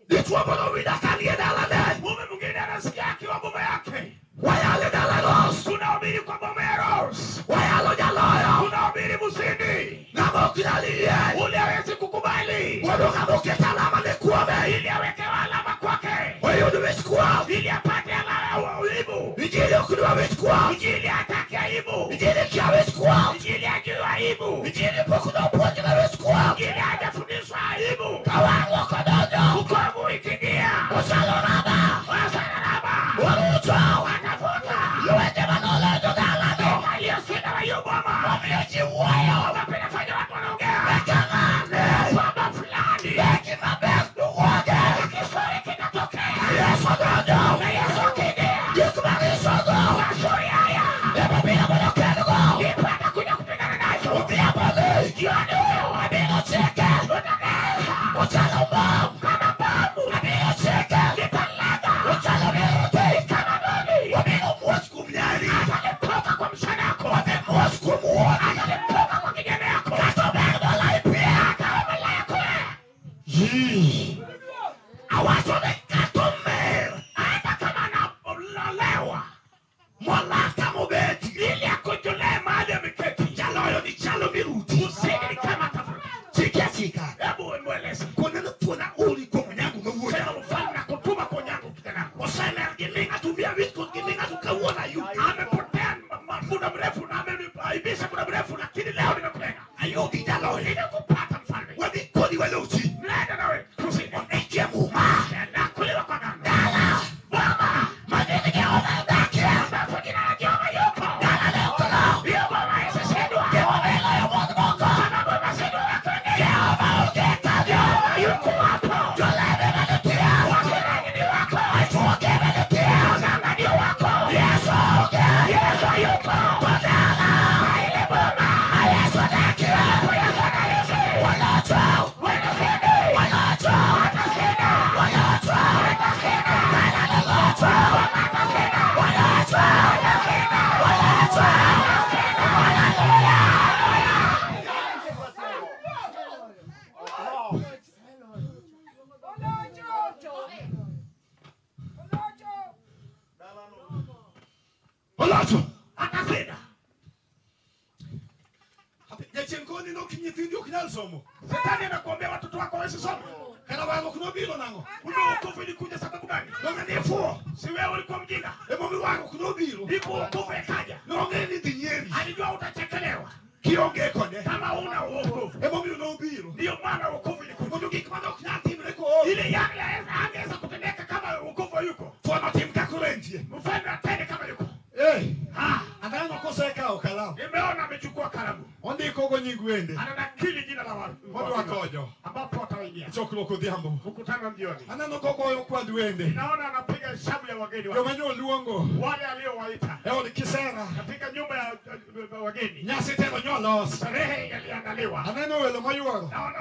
Dichuo moro winja kanie dalane. mume mwingine anasikia akiwa boma yake. Wayalo dala Ros. Tunahubiri kwa boma ya Rose, Wayalo jaloyo. tunahubiri mshindi Ng'ama ok nyal yie. ule hawezi kukubali Mondo ng'ama oket alama ne kuome. ili awekewe alama kwake, Oyud wich kuot. ili apate alama ya aibu. Injili ok dwa wich kuot. Injili hataki aibu, Injili kia wich kuot. Injili hajui aibu, Injili pok nopuonjre wich kuot. Injili hajafundishwa aibu. Ka wang' ok odonjo. Ukovu ikiingia, Ochalo raba. wasalaba Orucho. watafuta Lwenje manolonjo dalano. aliyoshinda wa hiyo boma. Omiyo ji wuoyo. Ambapo inafanya watu wanaongea Eka ng'ane. baba fulani, Beki maber duoge. kisuri kitatokea Yesu donjo. na Yesu akiingia, Gik marichogo. mashauri haya Ema biro mondo kedgo. ndipo atakuja kupigana nazo. Odhiambo ni. Jioni huyo Abiro chike. utanesa Ochalo mbom. kama bomu, Abiro chike. nitalaga Ochalo miruti. kama bomu. dawa Molaka mobeti. Ili akojolee mahali ameketi. Jaloyo ni chalo miruti. Ushindi ni kama tafuta. Chiki achika. Hebu mweleze. Koneno thuona ori kuom Onyango kawuono. Sema mfalme nakutuma kwa Onyango kijana wangu. Oseler gi ling'a to miya wichkuot gi ling'a to kawuono ayudi. Amepotea muda mrefu na ameniaibisha muda mrefu, lakini leo nimekulenga. Ayudi jaloyo. Nimekupata mfalme. Wadhi kodi walochi. Nenda nawe tusinde. Ondikie muma. Nakuliwa kwa ganga. Dala. Baba. Madini Jehova odakie. Ambapo jina la Jehova yuko. Dala ne ok olo. Hiyo boma isishindwa. Jehova eloyo wuodh moko. Sababu imeshindwa watu wengine. Jehova onge kanyo. Jehova yuko hapo. Jolewe manitie. Wachungaji ni wako. Ajuoge manitie. Waganga ndio wako. Yesu onge. Yesu yuko. Kodala. Ile boma. Yesu odakie. Yesu anaishi. Walocho. Wanashinde. Walocho. Watashinda. Walocho. Watashinda. Dala lolocho. Watashinda. Walocho. Watashinda. Walocho. Hallelujah. Olocho. Atashinda. Jachien koni nok nyithindi ok nyal somo. Shetani anakuambia watoto wako wasisome. Kara warruok nobiro nang'o? Kumbe wokovu ilikuja sababu gani? Donge ne ifuwo? Si wewe ulikuwa mjinga? Emomiyo warruok nobiro. Ndipo wokovu ikaja. Nong'e ni idhi nyieri. Alijua utachekelewa Kionge kode. kama una wokovu. Emomiyo nobiro. Ndiyo maana wokovu ilikuja. Mondo gik mane ok nyal timre koonge. Ile yale angeweza kutendeka kama wokovu hayuko. Thuon otim kaka koro entie. Mfalme atende kama yuko. Eh, Ah, aneno kosekawo kalam. nimeona amechukua kalamu. Ondiko go nying wende. Ananakili jina la watu Modwa konyo. ambapo wataingia Chokruok odhiambo. mkutano jioni. Aneno kogoyo kwand wende. Naona anapiga hesabu ya wageni wake, Joma nyoluongo. wale aliowaita E od kisera. katika nyumba ya wageni. Nyasi tero nyolos. Sherehe iliandaliwa. Aneno welo mayuoro. Naona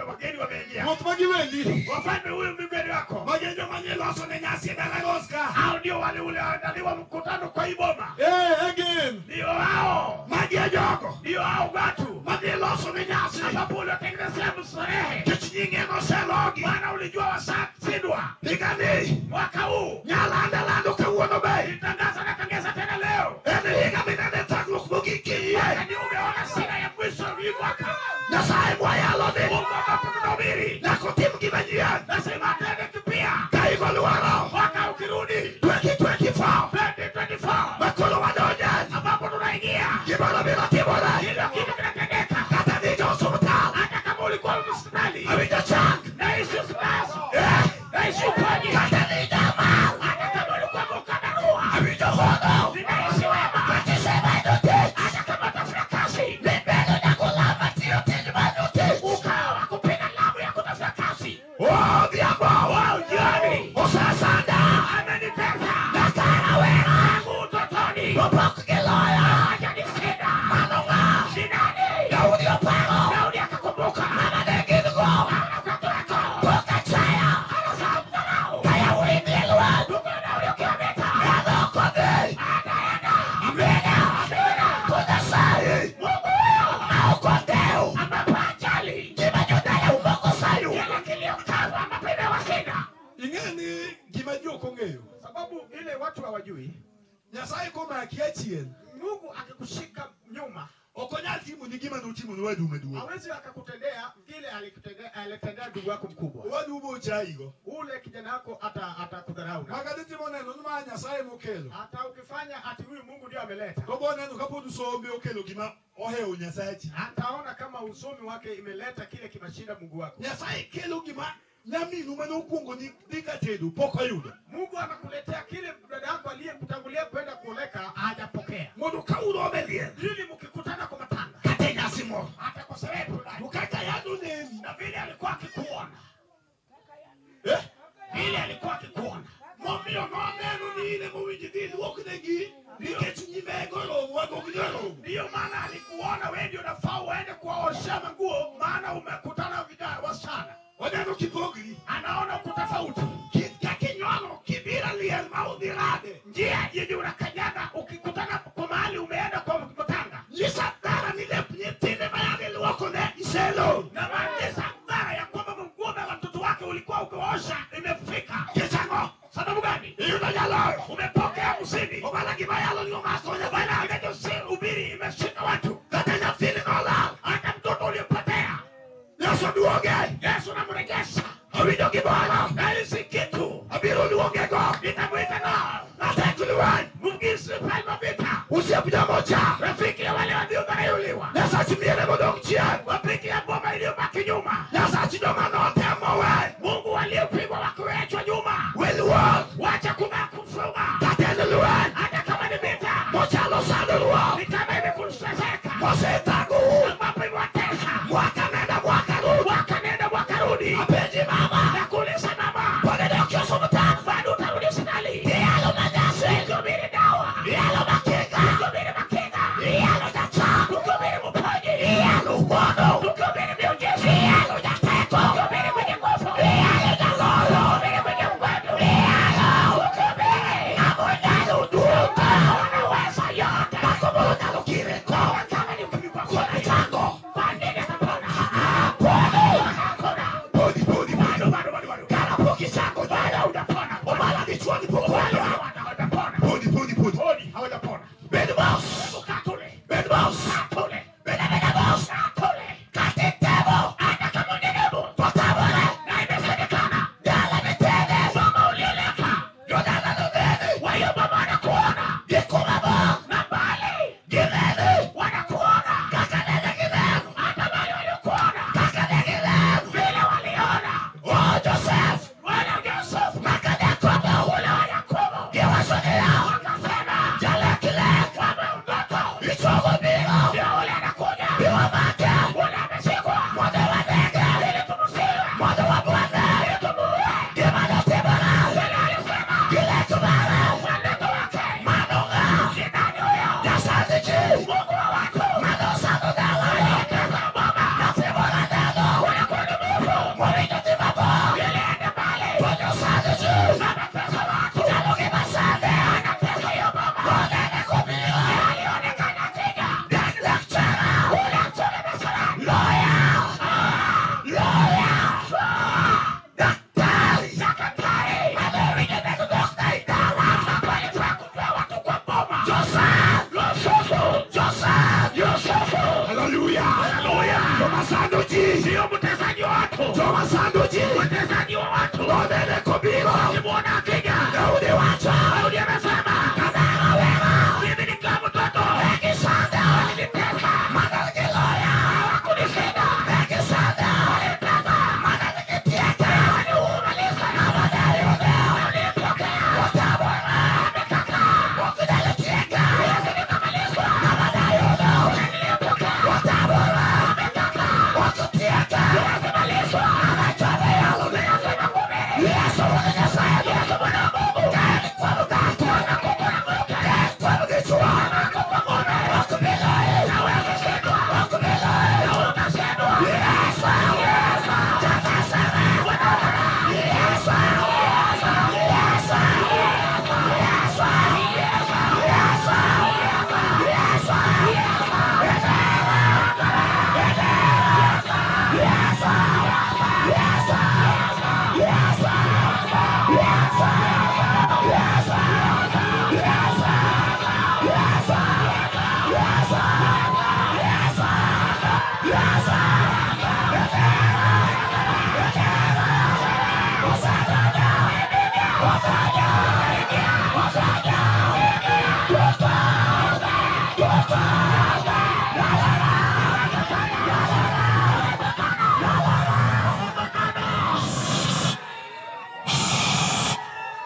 wageni wameingia. Ruoth magi wendi. Wafalme, huyu mgeni wako. Magi joma nyiloso ne nyasi e dala Roska. Hao ndio wale ulioandaliwa mkutano kwa hii boma. Eh, again. Ndio hao. Magi e jogo. Ndio hao watu Madhi loso ne nyasi. ambapo uliotengenezea mstarehe. Kech nyinge noselogi. Maana ulijua wasashindwa Higani. mwaka huu. Nyalanda lando kawuono be. Nitangaza na tangaza tena leo. En higa minene thagruok mogik kiyie. Ndio umeona sira ya mwisho hii mwaka. Nyasaye mwayalo ni. Mungu ambapo tunahubiri. Nyaka otim gima nyien. Nasema atende kipya. Ka higa olworo. Mwaka ukirudi 2024. 2024 Makoro wadonje. ambapo tunaingia. Gimoro biro timore. Hilo kitu kinatendeka. Kata ni jo osuptal. Hata kama ulikuwa hospitali. Awinjo chang. Na isi hospitali. Eh. Na isi uponyi. Kata ni jamal. Hata kama ulikuwa mkandarua. Awinjo hono. Ninaishi wema. Kata isemedo tich. Hata kama utafuta kazi. Nibedo nyakolama tiyo tij manyo tich. Ukawa kupiga lamu ya kutafuta kazi. Odhiambo. Wao jioni. Osesanda. Amenitesa. Nakara wera. Tangu utotoni. To pok giloya. Hajanishinda. Mano ng'a? Ni nani? Daudi oparo. Daudi akakumbuka. Mama ne gin go. Naona watoto wako. Pok achaya. Anasahau mdharau. Ka yawuoyi dhi e lweny. Ndugu ya Daudi ukiwa vita. Dhano ok odhi. Ataenda. Amina. Amina. To Nyasaye. Mungu huyo. Ma ok odew. Ambapo hajali. Gima jodala umoko sayu. Kile kilio kavu ambapo imewashinda. Ing'e ni gima ji ok ong'eyo. sababu ile watu hawajui. Nyasaye komaki achien. Mungu akikushika nyuma Ok onyal timoni gima notimo ne wadu maduong'. hawezi akakutendea vile alitendea ndugu wako mkubwa. Owadu bochayigo. Ule kijana wako atakudharau na Maka timo neno ni ma Nyasaye mokelo. hata ukifanya ati huyu Mungu ndio ameleta, To bo neno kapod usombe okelo gima ohewo Nyasachi. ataona kama usomi wake imeleta kile kimeshinda Mungu wako. Nyasaye kelo gima nyaminu mane okuongo ni dhi ka tedo pok oyudo. Mungu anakuletea kile dada yako aliyekutangulia kwenda kuoleka hajapokea, Mondo ka uromo e liel Ili mkikutana kwa matanga. kata e nyasi moro. Hata kwa sherehe fulani. To kaka yano neni. Na vile alikuwa akikuona. Eh? Vile alikuwa akikuona. Momiyo noneno ni in emowinjo idhi iluoknegi nikech nyimego romo wago ok nyal romo. Ndiyo maana alikuona wewe ndio unafaa uende kuwaoshea manguo, maana umekutana vijana wasichana. Oneno kipogri. Anaona uko tofauti. Kit kaka inywalo kibiro liel ma udhi rade. Njia yenye unakanyaga ukikutana kwa mahali umeenda kwa matanga. Nyisa dhara ni lep nyithinde ma yande iluokone iseloro. Na maanisha dhara ya kwamba manguo ya watoto wake ulikuwa ukiwaosha imefika. Nikech ang'o? Sababu gani? Iyudo jaloyo. Umepokea msaada. Obala gima yalo ni omako Obala amehubiri imeshika watu. Kata nyathini nolal. Hata mtoto uliyepotea. Yesu duoge. Yesu namrejesha. Awinjo gimoro. Nahisi kitu. Abiro luongego. Nitamuita nao. Nataka Mugisi mfalme wa vita. Usiep jamocha. Rafiki ya wale waliodharauliwa. Nyasach miere modong' chien. Wapiki ya boma iliyobaki nyuma. Nyasach joma notemo we. Mungu waliopigwa wakiachwa nyuma. Weluor. Wacha kuvaa kufunga. Kata en lweny. Hata kama ni vita. Mochalo sando ruoth. Ni kama imekuseseka. Mosetagou. Ambapo imewatesa. Mwaka nenda mwaka rudi. Mwaka nenda mwaka rudi. Apenji mama. Nakuuliza mama. Pod idok e osiptal. Bado utarudi hospitali. Iyalo manyasi. Ukihubiri dawa. Iyalo makinga. Ukihubiri makinga. Iyalo jachan. Ukihubiri mponyi. Iyalo hono. Ukihubiri miujiza. Iyalo jateko. Ukihubiri mwenye nguvu. Iyalo jaloyo. Ukihubiri mwenye uwezo. Iyalo. Ukihubiri. Ng'ama nyalo duto. Unaweza yote. Makomoro nyalo kireko. Kama ni ukipigwa kuna chango. Kwa nini atapona? Poni. Hakuna. Poni, poni, bado, bado, bado, bado. Kara poki chango. Bado hujapona. Obala kichwani poko. Bado hawajapona. Poni, poni, poni. Poni, hawajapona. Bed boss. Hebu kaa tule. Bed boss. Kaa tule. Beda, beda boss. Kaa tule. Kati tebo. Hata kama ni debo. Totabore. Na imesemekana. Dala mitende. Mama ulioleka. Jodala nodene. Wayo mama wanakuona. Gikumabo. Na mbali. Gilene. Wanakuona. Kakalele gilene. Hata mbali walikuona. Kakale gilene. Vile waliona. Oh, Joseph. Wale Joseph. Makada Yakobo. Ule wa Yakobo. Giwasogea. Wakasema. Jalekilek. Wame mtoto. Ichogo biro. Ndio ule anakuja. Biwa make. Ule ameshikwa. Mwana wa ndege. Ili tumsiwe. Mwana wa Bwana. Ili tumuue. Gimano tibara. Vile alisema. Gile kubara. Watoto wake. Manonga. Ni nani huyo? Nyasaye Mungu wa watu. Mano sano dala. Aliyetesa baba. Natibora neno. Wanakuwa ni mufu. Mwinyo timabo. Iliende mbali. Tonyo sano Anatesa watu. Jaloge masande. Anatesa hiyo baba. Wanene kubira. Alionekana akija. Lecturer. Ule mchoro masala. Lawyer. Lawyer. Daktari. Daktari. Amewinyo neno daktari. Dawa. Ambapo alifaa kutoa watu kwa boma. Joseph. Yosefu. Joseph. Yosefu. Haleluya. Haleluya. Joma sando ji. Sio mtesaji wa watu. Joma sando ji. Mtesaji wa watu. Wanene kubira. Wakimwona akija. Daudi wacha. Daudi amesema. Kadara wema. Mimi ni kama mtoto. Ekisanda. Walinitesa. Manalgiloya. Hawakunishinda. Ekisanda. Walinitesa. Manalgitieka. Waliumaliza. Nawadayuda. Walipokea. Watabora. Amekaka. Wakidalitieka. Yesu nikamalizwa. Nawadayuda. Walipokea. Watabora. Amekaka. Wakitieka. Yesu malizwa. Anachome yalo. Yesu nakuhubiri. Yesu mwana Nyasaye. Yesu mwana wa Mungu. Kaeni kwa mkate. Kaeni kwa mkichwa. Wakubilai. Wakubilai. Yesu. Jatasara. Yesu. Yesu. Yesu. Yesu. Yesu.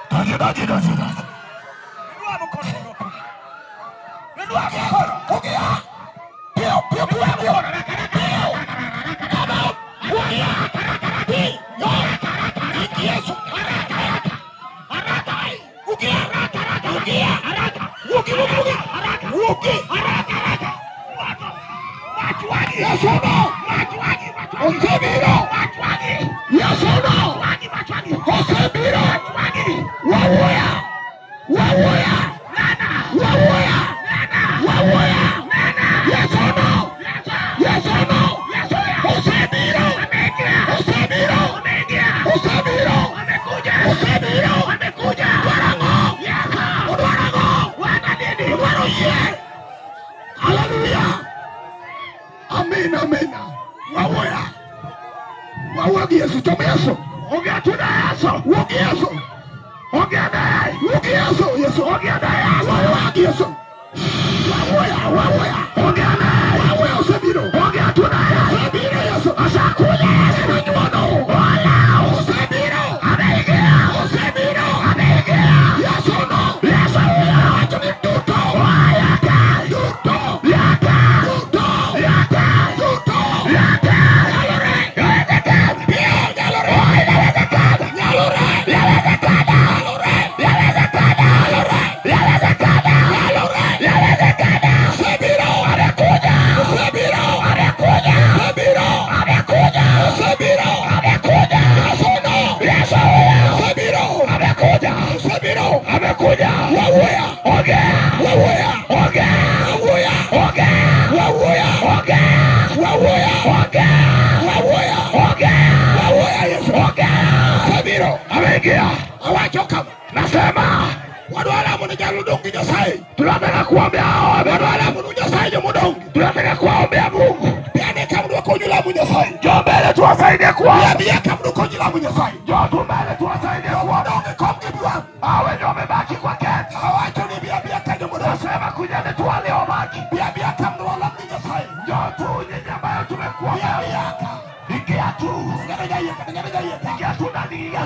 Daji, daji, daji. Inua mkono ondoka. Inua mkono. Ugia. Pio, pio, pio, pio. Pio. Come out. Ugia. Pio. Yesu. Haraka. Ugia. Ugia. Ugi, ugi, ugi. Ugi. Yesu no. Osebiro. Yesu no. Osebiro. Wawuya. Wawuya. Wawuya. Wawuya. Yesu no. Yesu Oyie. Haleluya. Amen, amen. Wawuoya. Wawuo gi Yesu. Chom Yesu. Ongea tu na Yesu. Wuo gi Yesu. Ongea naye. Wuo gi Yesu. Yesu. Ongea na Yesu. Wawuoya gi Yesu. Wawuoya, wawuoya. Ongea naye. Wawuoya osebiro. Ongea tu naye. Osebiro Yesu. Ashakuja Yesu nyuono. Wala. Osebiro. Ameingia. Osebiro. Ameingia. Yesu no. Yesu huyo. Wacho ni duto. Wayaka. Duto. Yaka. Duto. Yaka. Duto. Yaka. Nyalore. Yawezekana. Pia nyalore. Yawezekana. Nyalore. Yawezekana. Nyalore. Yawezekana. Nyalore. Yawezekana. Nyalore. Yawezekana. Osebiro. Amekuja. Osebiro. Amekuja. Osebiro. Amekuja. Osebiro. Amekuja. Yesu no. Yesu huyo. Osebiro. Amekuja. Osebiro. Amekuja. Wawuoya. Ongea. Wawuoya. Ongea. Wawuoya. Ongea. Wawuoya. Ongea. Wawuoya. Ongea. Wawuoya. Ongea. Wawuoya Yesu. Ongea. Osebiro. Ameingia. Awacho kama. Nasema wadwa lamo ni jalo dong gi Nyasaye. Tunataka kuombea hao. Wadwa lamo ni Nyasaye jomodong. Tunataka kuwaombea Mungu. Biane kama dwa lamo Nyasaye. Njoo mbele tuwasaidie kuomba. Biane kama dwa lamo Nyasaye. Njoo tu mbele tuwasaidie kuomba. Donge kom gi biwa. Hao wenye wamebaki kwa keti. Awacho ni bia bia ka jomodong. Nasema kujeni tu waliobaki. Bia bia kama dwa lamo Nyasaye. Njoo tu nyinyi ambayo tumekuwa. Bia bia ka. Ingia tu. Ingia tu ndani. Ingia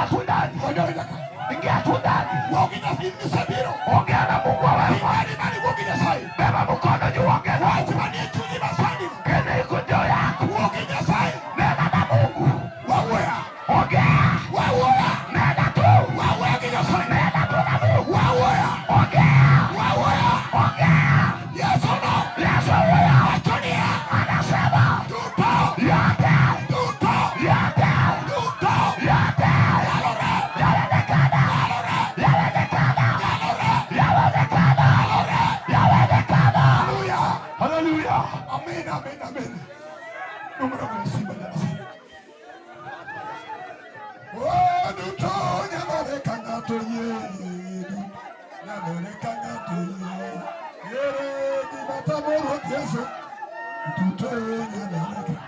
tu ndani. Ingia tu ndani. Ongea na Mungu wa wewe. Beba mkono juu ongea na Mungu. Kene iko juu yako. Nena na Mungu. Ongea. Nena tu. Nena tu na Mungu. Ongea. Ongea. Yesu huyo. Anasema. Yote. Yote. Yote. Yawezekana. Yawezekana. Yawezekana. Yawezekana. Haleluya. Amen, amen, amen. Numero simba Nyasaye. Oh, duto nyalore ka ng'ato yie. Nyalore ka ng'ato yie. Ere gima tamo Ruoth Yesu. Duto nyalore ka.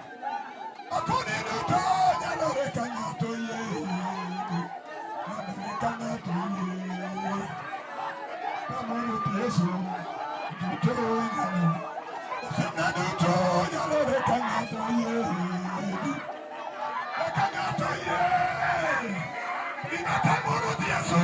Akoni duto nyalore ka ng'ato yie. Nyalore ka ng'ato yie. Tamo Ruoth Yesu. Duto nyalore. Osina duto nyalore ka ng'ato yie. Ka ng'ato yie. Gima tamo Ruoth Yesu.